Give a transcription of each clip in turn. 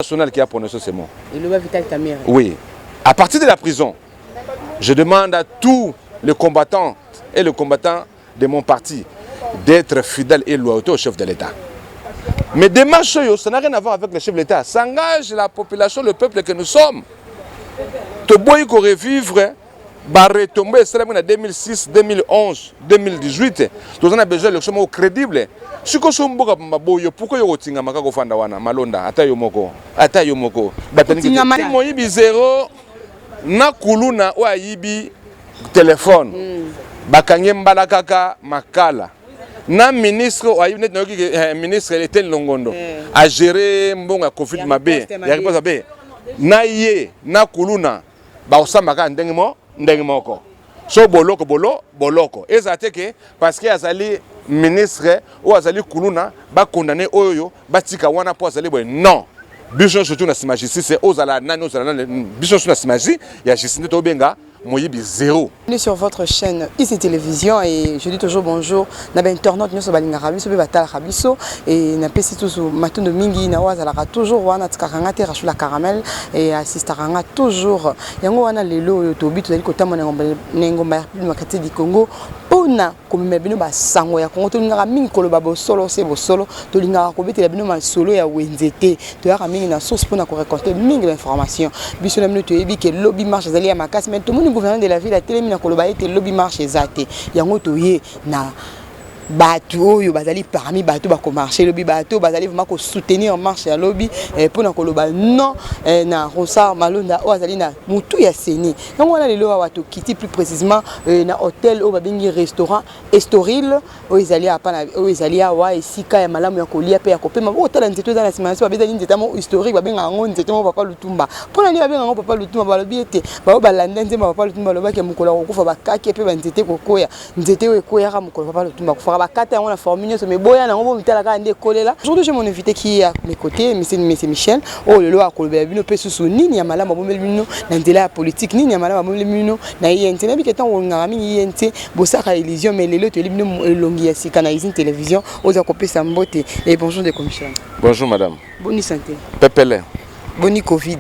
Nationale qui a prononcé ces mots. Eloba Vital Kamerhe. Oui. À partir de la prison, je demande à tous les combattants et les combattants de mon parti d'être fidèles et loyaux au chef de l'État. Mais démarche, ça n'a rien à voir avec le chef de l'État. Ça engage la population, le peuple que nous sommes. Toboyi ko revivre ba retombées esalami na 2006, 2011, 2018. Toza na besoin élection moko crédible. Sikoyo so mboka maboyo, pourquoi yo kotingama kaka kofanda wana Malonda? Ata yo moko, ata yo moko Kotingama. Moyibi zéro na kuluna oyo ayibi telefone, bakangi mbala kaka makala na ministre oyo ayibi neti nayoki ke, ministre Eteni Longondo agéré mbongo ya Covid Ya mabe riposte mabe. Ya riposte mabe na ye na kuluna, bakosamba kaka ndenge moko. So boloko boloko ezala te ke parce que azali ministre oyo azali kuluna, bakondane oyo batika wana mpo azali boye. Non, biso nyonso tu na nsima justice. Ozala nani, ozala nani, biso nyonso na nsima ya justice nde tobenga moyibi zéro. Bienvenue sur votre chaîne ICI Télévision et je dis toujours bonjour na ba internaute nyonso balingaka biso mpe batalaka biso. Et napesi tusu matondo mingi na oyo azalaka toujours wana, atikaka nga te, Rachula Caramel, et assistaka nga toujours. Yango wana lelo oyo tobi tozali kotambola na engomba ya République démocratique du Congo mpona komema bino basango ya Congo. Tolingaka mingi koloba bosolo se bosolo, tolingaka kobetela bino masolo ya wenze te. Toyaka mingi na source mpona korécolter mingi bainformation. Biso na bino toyebi ke lobi marche ezali ya makasi, mais tomoni gouverneur de la ville atelemi na koloba ete lobi marche eza te. Yango toye na bato oyo bazali parmi bato bakomarche lobi, bato bazali vraiment kosoutenir marche ya lobi mpona koloba non na Ronsard Malonda oyo azali na motu ya CENI. Yango wana lelo awa tokiti plus précisément na hôtel oyo babengi restaurant Estoril, oyo ezali apa oyo ezali awa, esika ya malamu ya kolia mpe ya kopema. Otala nzete eza na nsima na biso, babezali nzete moko historique, babengaka yango nzete moko Papa Lutumba. Mpona nini babengaka yango Papa Lutumba? Balobi ete bao balanda nzembo ya Papa Lutumba balobaki mokolo ya kokufa bakaki mpe banzete kokoya. Nzete oyo ekoyaka mokolo Papa Lutumba akufaka, bakata yango na formule nyonso, mais boya nango bomitala kaka nde ekolela. Aujourd'hui, j'ai mon invité qui est à mes côtés, monsieur Michel, oyo lelo akolobela bino mpe susu nini ya malamu abombeli bino na nzela ya politique, nini ya malamu abombeli bino na UNC. Nayebi ke ntango olingaka mingi UNC, bosaka illusion, mais lelo toyeli bino elongi ya sika na Usine Télévision. Oza kopesa mbote et bonjour, ndeko Michel. Bonjour madame. Boni santé? Pepele. Boni Covid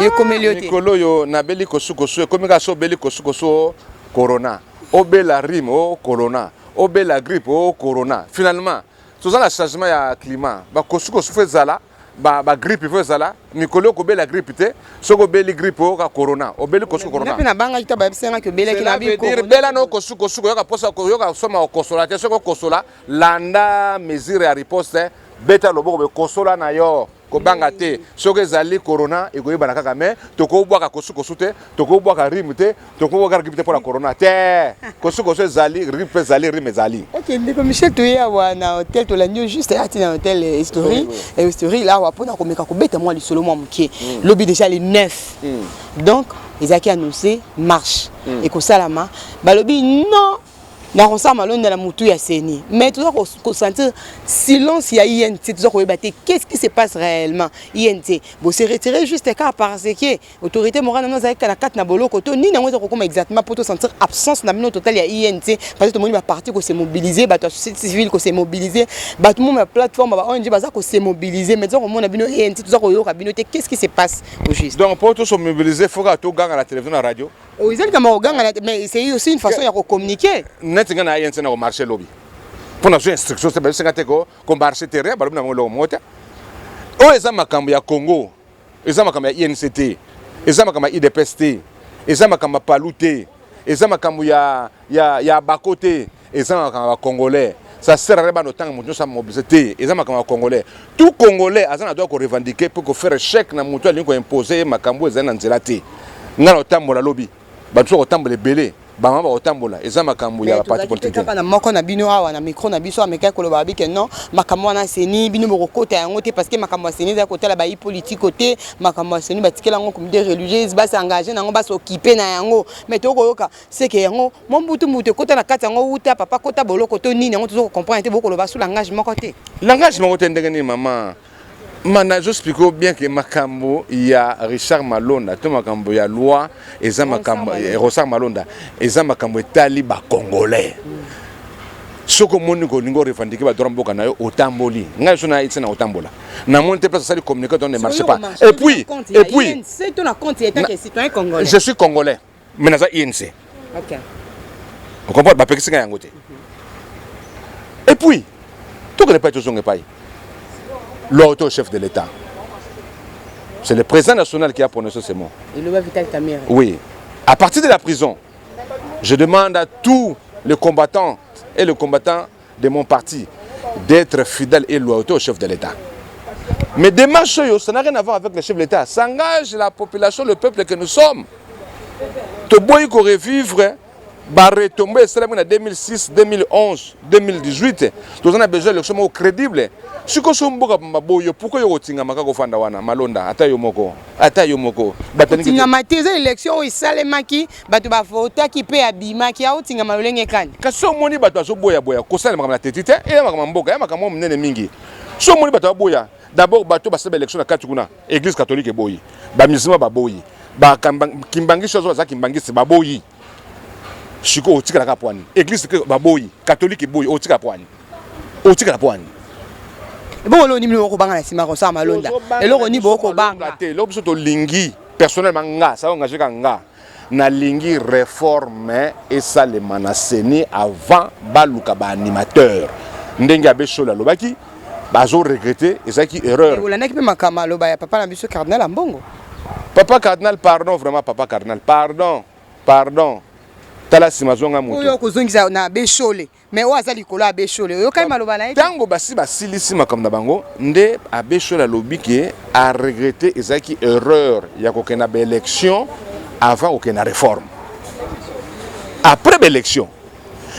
ekomeli yo te? Mikolo oyo nabeli kosukosu, ekomi kaka so obeli kosukosu o corona, obela rhume o corona, obela grippe o corona. Finalement toza na changement ya climat, bakosukosu fo ezala, bagrippe fo ezala. Mikolo oyo kobela grippe te, soki obeli grippe oyoka corona, obeli kosuku corona. Mpe nabangaki ta bayebisangaki obelaki na Cela veut dire bela no kosukosuku, yoka posa koyoka soma okosola te. Soki okosola, landa mesure ya riposte, beta loboko boye, kosola na yo, kobanga te. Soki ezali corona, ekoyebana kaka. Mais tokobwaka kosukosu te, tokobwaka rhume te, tokobwaka grippe te mpona corona te. Kosukosu ezali, grippe ezali, rhume ezali. Ok, ndeko Michel, toye awa na hôtel, tolandi yo juste ati na hôtel History, History awa mpona komeka kobeta mwa lisolo mwa moke. Lobi déjà le 9, donc ezalaki annoncé marche ekosalama, balobi non na kosala Malonda na motu ya CENI, mais toza kosentir silence ya UNC. Toza koyeba te qu'est-ce qui se passe réellement. UNC bose retirer juste kaka parce que autorité morale nano azalaki na kati na boloko to nini? Yango eza kokoma exactement mpo tosentir absence na bino totale ya UNC, parce que tomoni baparti kose mobiliser, bato ya société civile kose mobiliser, bato momo ya plateforme ba ONG baza kose mobiliser, mais toza komona bino UNC, toza koyoka bino te. Qu'est-ce qui se passe au juste? Donc mpo tose mobiliser, faut kaka toganga na télévision, na radio? Oh, ezali kama koganga, mais c'est aussi une façon ya kocommuniquer. Neti ngai na UNC na komarche lobi mpo nazwi instruction te, babisenga te komarche te, rien, balobi na bango eloko moko te. Oyo eza makambo ya Congo, eza makambo ya UNC te, eza makambo ya UDPS te, eza makambo ya PALU te, eza makambo ya bako te, eza makambo ya bacongolais. Ça sert à rien bana otanga moto nyonso amobiliser te. Eza makambo ya congolais. Tout Congolais aza na droit korevendiquer mpo kofaire échec na moto alingi koimpose ye makambo ezali na nzela te. Ngai na otambola lobi, bato so kotambola ebele, bamama bakotambola, eza makambo ya baparti politique. Kaka na moko na bino awa na micro na biso amekaki koloba abi ke non, makambo wana CENI, bino bokokota yango te, parce que makambo ya CENI eza kotala bayi politike te. Makambo ya CENI batikela yango comité religieuse, basengage nango, basokipe na yango. Mais tokoyoka seke yango mo mbutu mbutu ekota na kati yango wuta papa kota boloko to nini? Yango tozo kocomprendre te, bokoloba su langage moko te. Langage moko te ndenge nini, mama? Ma nazoexpliquer bien ke makambo ya Richard Malonda to makambo ya loi eza makambo Ronsard Malonda, eza makambo etali bacongolais. Soki omoni kolingi orevendiquer badroit mboka na yo, otamboli. Ngai so na eti na kotambola, namoni te place asali communiqué, ne marche pas. Et puis je suis congolais, mais naza UNC. Ocomprendre? Bapekisi ngai yango te. Et puis tokende epai, tozonga epai loyauté au chef de l'État. C'est le président national qui a prononcé ces mots. Oui, à partir de la prison, je demande à tous les combattants et les combattants de mon parti d'être fidèles et loyaux au chef de l'État. Mais démarche, ça n'a rien à voir avec le chef de l'État. Ça engage la population, le peuple que nous sommes. Toboyi ko revivre baretombées esalami na 2006, 2011, 2018. Toza na besoin élection moko crédible. Sikoyo so mboka maboyo, pourquoi yo kotingama kaka kofanda wana, Malonda? Ata yo moko, ata yo moko. Tingama te, eza élection oyo esalemaki, bato bavotaki mpe abimaki, aotingama lolenge kani? Kasi so omoni bato bazoboyaboya kosala makambo na teti te, eya makambo ya mboka, ya makambo monene mingi. So omoni bato baboya, d'abord bato basala baélection na kati kuna, Église catholique eboyi, bamusulman baboyi, bakimbangisi oyo baza kimbangisi baboyi. Sikoyo otikalaka pwani? Église baboyi, catholique eboyi, otikala pwani? Otikala pwani? Ebongo eloko nini okobanga na nsima kosala, Malonda? Eloko nini bokobanga? Te, eloko biso tolingi, personnellement nga, ça engage ka nga, nalingi réforme esalema na CENI avant baluka baanimateur. Ndenge abbé Shole alobaki, bazoregretter, ezalaki erreur. Olandaki mpe makambo aloba ya papa na biso cardinal Ambongo? Papa cardinal, pardon, vraiment, papa cardinal, pardon, pardon. Tala nsima, zonga moto. Oyo kozongisa na abbé Shole, mais oyo aza likolo ya abbé Shole, oyokaki maloba na ye? Ntango basi basilisi makambo na bango nde abbé Shole alobi ke aregretter, ezalaki erreur ya kokende na baélection avant kokende na réforme après baélection.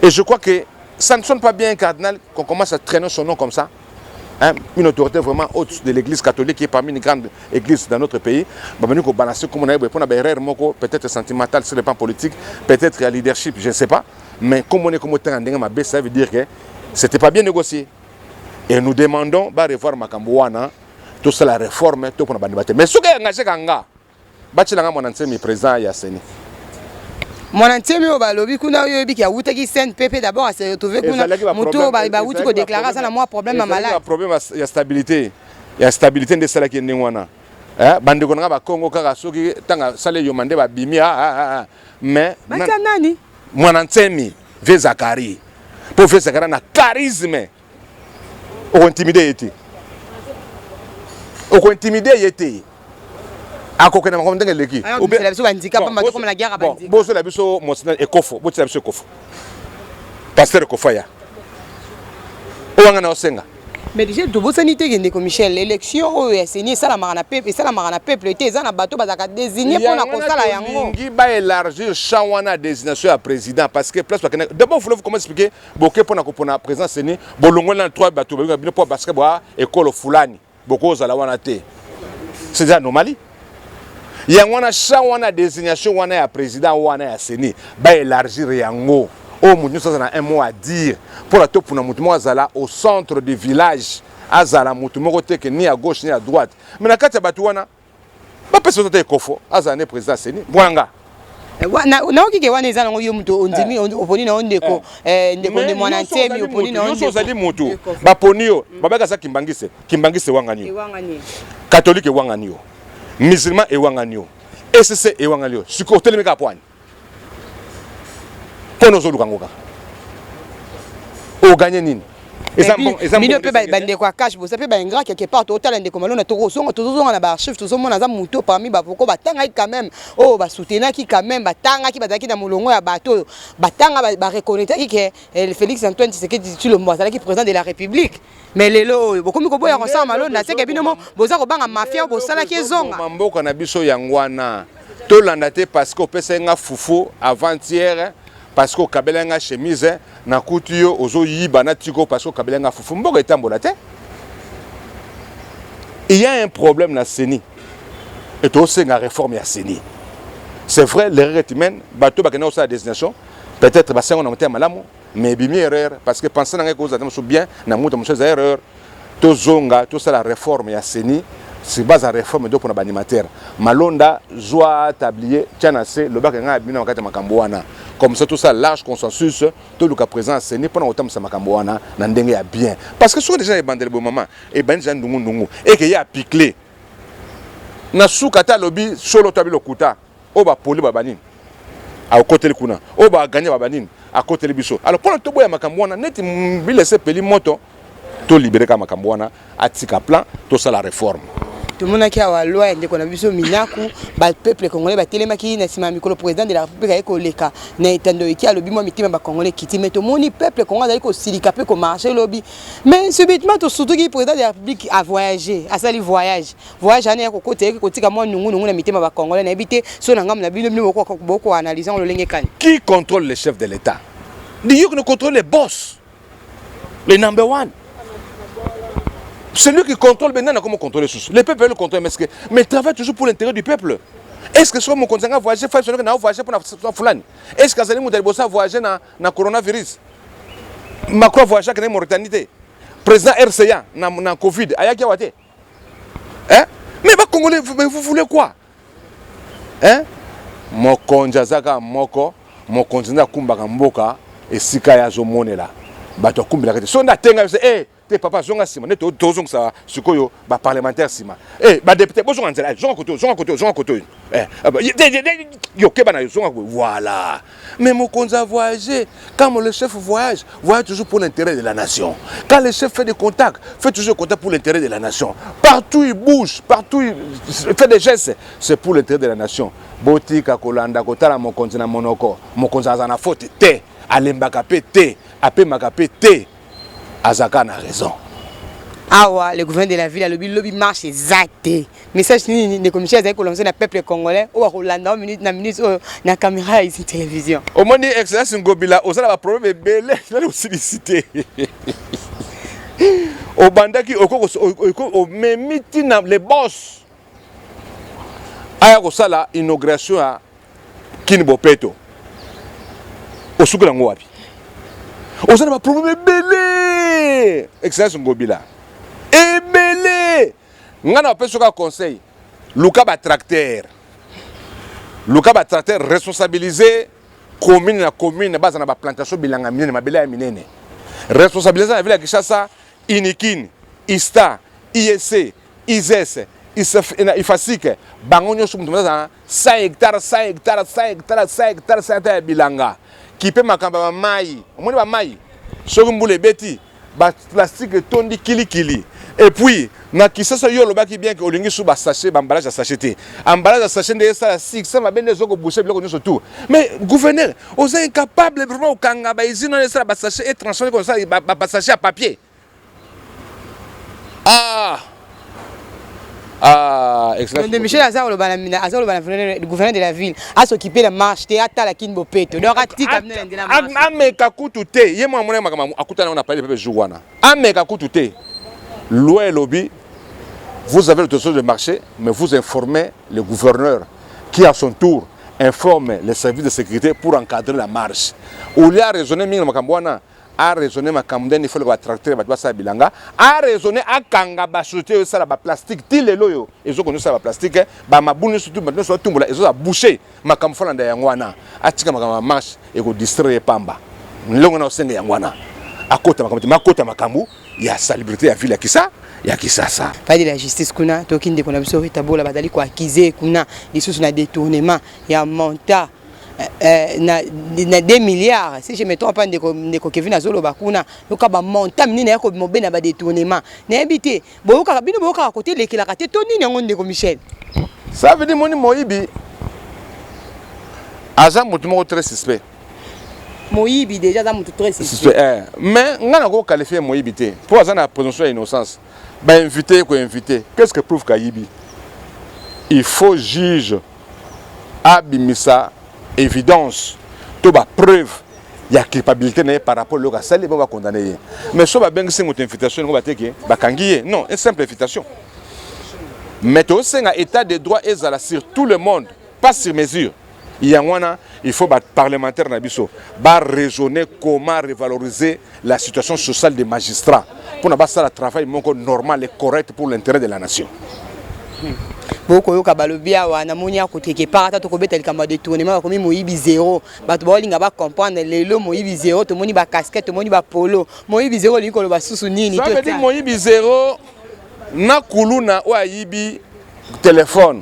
Et je crois que ça ne sonne pas bien, cardinal, qu'on commence à traîner son nom comme ça, hein, une autorité vraiment haute de l'Église catholique qui est parmi une grande église dans notre pays, babani ko balancer comme on a pour erreur moko peut-être sentimentale sur le plan politique, peut-être ya leadership, je ne sais pas, mais comme on est comme autant ndenge mabe, ça veut dire que c'était pas bien négocié. Et nous demandons ba revoir makambo wana, tout ça, la réforme to pona bandi te. Mais soki engagé kanga batielanga Mwana Nsemi président ya CENI. Mwana Nsemi oyo balobi kuna, oyo oyebiki awutaki CNPP, d'abord ase retrouve kuna, motu oyo bawuti kodéclarer aza na mwa problème ya malade. Problème ya stabilité, ya stabilité nde esalaki ndenge wana. Bandeko na nga bakongo kaka soki ntango asala eyoma nde babimi. Mais batia nani? Mwana Nsemi, vieux Zakari, mpo vieux Zakari na charisme, okointimider ye te, okointimider ye te, akokende makambo ndenge eleki. Bozwela biso monseigneur Ekofo, botiela biso Ekofo, pasteur Ekofo aya oyo wanga na osenga. Mais déjà tobosani te ke, ndeko Michel, élection oyo ya CENI esalamaka na peuple, esalamaka na peuple te. Eza na bato bazalaka désigné mpona kosala yango. Tolingi baélargir champ wana ya désignation ya président, parce que place bakende d'abord, voulez-vous comment expliquer boke mpona kopona président CENI, bolongoli na trois bato babenga bino mpo parce que boa ekolo fulani, bokozala wana te? C'est déjà anomalie yango wana. Champ wana, désignation wana ya président wana ya CENI, baélargir yango, oyo moto nyonso aza na un mot à dire, mpona topuna motu moko azala au centre du village, azala motu moko te ke ni à gauche ni à droite, mais na kati ya bato wana bapesa ozo te. Ekofo azala nde président ya CENI bwanga. Naoki ke wana eza nango yo moto ondimi, oponi na yo ndeko, ndeko nde Mwana Nsemi oponi na yo. Nyonso ozali motu baponi yo, babaki aza kimbangise, kimbangise ewangani yo, catholique ewangani yo, musulman ewangani yo, ecc ewangani yo. Sikoyo otelemi kaka pwani mpona ozoluka ngo kaka oganye nini? Bino mpe bandeko ya CACH, boza mpe baingrat quelque part. Totala ndeko Malonda, tokozonga, tozozonga na baarchive, tozomona aza moto parmi bavoko batangaki quand même, oyo basoutenaki quand même, batangaki, bazalaki na molongo ya bato oyo batanga, bareconnaîtraki ke Félix Antoine Tshisekedi Tshilombo azalaki président de la République. Mais lelo oyo bokomi koboya kosala Malonda, seke bino mo boza kobanga mafia oyo bosalaki ezonga. Mboka na biso yango wana tolanda te, parce que opesaki nga fufu avant-hier, parce que okabela nga chemise, nakuti yo ozoyiba, natiko parce que okabela nga fufu. Mboka etambola te. Il y a un problème na CENI et tosenga réforme ya CENI. C'est vrai, l'erreur est humaine. Bato bakende kosala désignation, peut-être basengo na motema malamu, mais ebimi erreur, parce que pensé na ngai kozala te mosusu bien na moto mosusu eza erreur. Tozonga, tosala réforme ya CENI sur base ya réforme do mpona baanimateur. Malonda, zwa tablier, tia na se, lobaka ngai abimi na kati ya makambo wana. Comme ça tosala large consensus, toluka président ya CENI mpona kotambwisa makambo wana na ndenge ya bien, parce que soki déjà ebandeli boye, mama, ebandi déjà ndungu-ndungu, eke ye apikle na suka ata alobi solo to abi lokuta, oyo bapoli baba nini, akoteli kuna, oyo baganye baba nini, akoteli biso. Alors mpona toboya makambo wana, neti mbila ese epeli moto, tolibere kaka makambo wana, atika plan, tosala réforme. Tomonaki awa loi ya ndeko na biso Minaku, bapeuple congolais batelemaki na nsima ya mikolo. Président de la République aye koleka na etando eki, alobi mwa mitema bacongolais ekiti, mais tomoni peuple congolais azali kosilika mpe komarche lobi. Mais subitement tosutuki, président de la République avoyage, asali voyage. Voyage wana ya kokota, eyeki kotika mwa nungunungu na mitema bacongolais. Nayebi te so na ngambo na bino, bino bokoanalyse yango lolenge kani? Qui contrôle le chef de l'État? Diyo qui contrôle les boss, le number one, celui qui contrôle maintenant, comment contrôler sous le peuple le contrôle, mais, que, mais travaille toujours pour l'intérêt du peuple. Est-ce que soki mokonzi anga voyage, fa soki na voyage mpona fulani, est-ce que azali moto ya liboso avoyage na coronavirus? Macron voyage, akende Mauritanie te. Président RCA na Covid ayaki awa te, hein? Mais bacongolais, mais vous voulez quoi, hein? Mokonzi aza kaka moko. Mokonzi nde akumbaka mboka esika ye azomonela. Bato akumbelaka te. So nde atenga biso e te, papa, zonga nsima. Nde tozongisa sikoyo baparlementaire nsima. E badéputé, bozonga nzela, zonga kote, zonga kote, zonga kote. Yo keba na yo, zonga. Voilà. Mais mokonzi a voyagé. Quand le chef voyage, voyage toujours pour l'intérêt de la nation. Quand le chef fait des contacts, fait toujours contact pour l'intérêt de la nation. Partout il bouge, partout il fait des gestes, c'est pour l'intérêt de la nation. Botika kolanda kotala mokonzi na monoko. Mokonzi aza na faute te, alembaka mpe te, apemaka mpe te, azalaka na raison. Awa le gouverneur de la ville alobi lobi marche eza te. Message nini ndeko Michel azali kolancer na peuple congolais oyo akolanda minute na minute oyo na caméra ya Ici Télévision? Omoni, excellence Ngobila, oza na baproblème ebele. Nani osilisi te? Obandaki, omemi ntina le boss aya kosala inauguration ya Kini Bopeto, osukela yango wapi? Oza na baproblème ebele, excellence Ngobila, ebele. Ngai na bapesi kaka conseil: luka batracteur, luka batracteur, responsabiliser commune na commune, baza na baplantation, bilanga minene, mabele ya minene. Responsabiliser na ville ya Kinshasa, Unikin, ISTA, IEC, ISES, IFASIC, bango nyonso moto aza 100 hectare, 100 hectare, 100 hectare, 100 hectare, 100 hectare ya bilanga. Kipe makambo ya bamai. Omoni bamai, soki mbula ebeti, baplastique etondi kilikili. Et puis na Kisasa, yo olobaki bien ke olingi su basachet, baemballage ya sachet te. Emballage ya sachet nde esala succès mabe, nde ezokobouche biloko nyonso tout. Mais gouverneur, oza incapable vraiment okanga bausine wana esala basachet et transforme kosala basachet ya papier. Ah ah. Excellence Michel aza koloba na, aza koloba na gouverneur de la ville as'occuper na marche te, atala Kini Bopeto. Donc atika bino na nzela marche. Ameka kutu te. Ye mwana mona makambo akutana na palais pepe jour wana, ameka kutu te. Loi elobi: vous avez l'autorisation de marcher, mais vous informez le gouverneur qui à son tour informe les services de sécurité pour encadrer la marche. Olia araisonner mingi na makambo wana, araisonner makambo ndeni ifo batracteur, bato basala bilanga, araisonner, akanga basociété oyo esala baplastique. Ti lelo oyo ezokoni osala baplastique, bamabulu nyonso tu, bato nyonso batumbola, ezoza bouché. Makambo folanda yango wana, atika makambo ya marche, ekodistraire ye pamba. Nlongo na osenga yango wana, akota makambo te, makota makambo ya salubrité ya ville ya Kisasa. Palais de la Justice kuna, toki ndeko na biso Rita Bola bazali koaccuser kuna lisusu na détournement ya montant na 2 milliards, si je me trompe pas. Ndeko Kevin azoloba kuna, yoka bamontant minene ya mobe na badétournement. Nayebi te, boyokaka bino, boyokaka kote elekelaka te to nini yango, ndeko Michel? Ça veut dire, moni, moyibi aza motu moko très suspect. Moyibi déjà aza motu très suspect. Mais ngai nakoqualifie moyibi te, mpo aza na présomption ya innocence. Bainvite ye koinvite, qu'est ce que prouve kayibi? Il faut juge abimisa évidence to bapreuve ya culpabilité na ye par rapport eloko asali, bo bakondane ye. Mais so babengisi moto invitation, yango bateke bakangi ye? Non, une simple invitation. Mais tosenga état de droit ezala sur tout le monde, pas sur mesure. Yango wana il faut baparlementaire na biso baraisonner comment revaloriser la situation sociale des magistrats mpona basala travail moko normal et correct pour l'intérêt de la nation. Bokoyoka balobi awa, namoni akoteke part ata tokobeta likambo ya détournement, bakomi moyibi zéro. Bato baolinga bacomprendre lelo moyibi zéro. Tomoni bacasquette, tomoni bapolo. Moyibi zéro olingi koloba susu nini? Ça veut dire moyibi zéro na kuluna oyo ayibi telefone,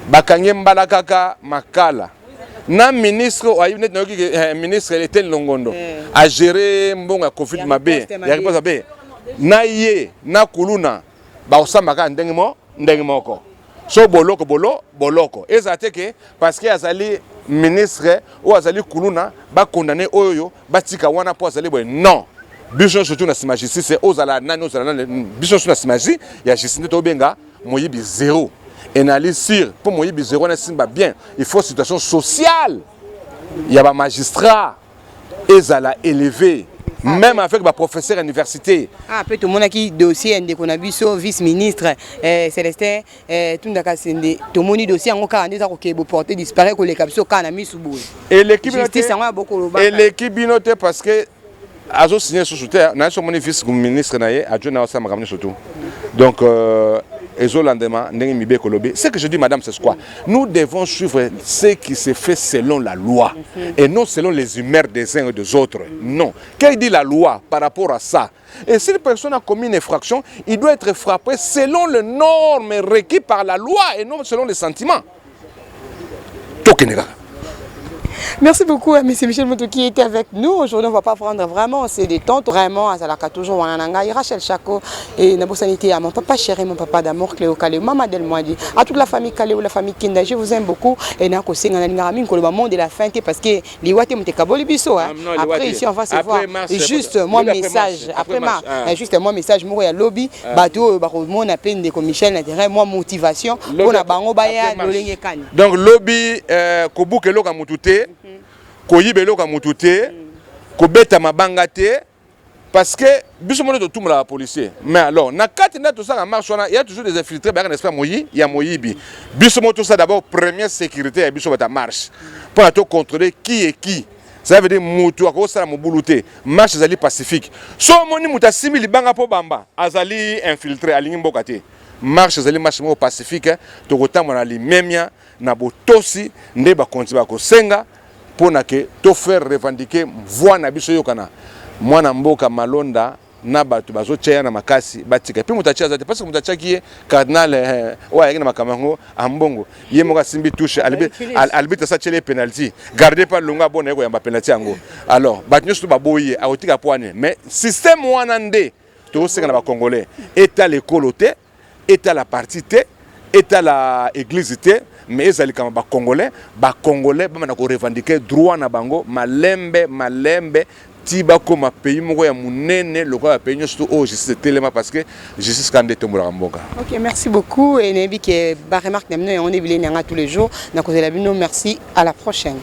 bakangi mbala kaka makala na ministre oyo ayibi neti nayoki ministre Eteni Longondo agéré mbongo ya Covid mabe, ya riposte mabe na ye na kuluna, bakosamba kaka ndenge moko. So boloko boloko ezala te ke parce que azali ministre oyo azali kuluna, bakondane oyo batika wana mpo azali boye. Non, biso nyonso tu na nsima justice. Ozala nani, ozala nani, biso nyonso na nsima ya justice. Nde tobenga moyibi zéro enali sûr. Mpo moyibi zéro wana esimba bien, il faut situation sociale ya bamagistrat ezala élevé, même avec baprofesseur université. Ah, mpe tomonaki dossier ya ndeko na biso vice ministre Célestin Tunda Kasende. Tomoni dossier yango kaka nde eza kokende boporte disparaît, koleka biso kaka na misu boye. Eleki bino te. Justice yango ya bokoloba. Eleki bino te, parce que azosigne susu te. Na so omoni vice ministre na ye adjoint na osala makambo nyonso tu. Donc ezolandema ndenge mibeko elobi. Ce que je dis, madame, c'est quoi? Nous devons suivre ce qui se fait selon la loi et non selon les humeurs des uns et des autres. Non, qu'est dit la loi par rapport à ça? Et si une personne a commis une infraction, il doit être frappé selon les normes requises par la loi et non selon les sentiments. Tokende kaka. Merci beaucoup à M. Michel Moutou qui était avec nous. Aujourd'hui, on ne va pas prendre vraiment, c'est détente. Vraiment, azalaka toujours wana na ngai, Rachel Chako et nabosanité à mon papa chéri, mon papa d'amour, Cléo Kaleo, Maman Del Moadi, à toute la famille Kaleo, la famille Kinda. Je vous aime beaucoup. Et na kosenga na lingaka mingi koloba mot de la fin te, parce que liwa te moto ekaboli biso, hein. Ah, non, liwa Après te. ici, on va se Après voir. mars, Et juste après moi marche, message après après marche, mars, ah. juste moi message moko ya lobi, bato oyo bakomona pe ndeko Michel na terrain, moi motivation mpona bango baya Après marche. lolenge kani. Donc lobi, kobuka eloko ya mutu te, koyiba eloko ya mutu te, kobeta mabanga te, parce que biso moko totumolaka policier. Mais alors na kati nde tosala marche wana, ya toujours des infiltrés bayaka na esprit ya moyi ya moyibi. Biso moko tosala d'abord première sécurité ya biso bato ya marche mpona tocontrôler qui est qui. Ça veut dire mutu akosala mobulu te. Marche ezali pacifique. So omoni mutu asimbi libanga mpo bamba, azali infiltré, alingi mboka te. Marche ezali marche moko pacifique. Tokotambola na limemia, na botosi nde bakonzi bakosenga mpona ke tofaire revendiquer voix na biso. Yokana mwana mboka Malonda na bato bazotia ya na makasi, batika. Mpe moto atia aza te, parce que moto atiaki ye cardinal oyo ayaki na makambo yango, Ambongo ye moko asimbi touche, arbitre asa tieli ye penalty, garde pa longo abona ye koyamba penalty yango. Alors bato nyonso to baboyi ye, akotika po wane. Mais système wana nde tozosenga na bacongolais: etala ekolo te, etala parti te, etala église te, mais ezali kama bacongolais. Bacongolais bamana korevendiquer droit na bango malembe malembe ti bakóma pays moko ya monene lokola bapays nyonso to oyo justice etelema, parce que justice kaka nde etombolaka mboka. Ok, merci beaucoup. Et nayebi ke baremarque na bino yango nde bilei na nga tous les jours. Nakozela bino. Merci, à la prochaine.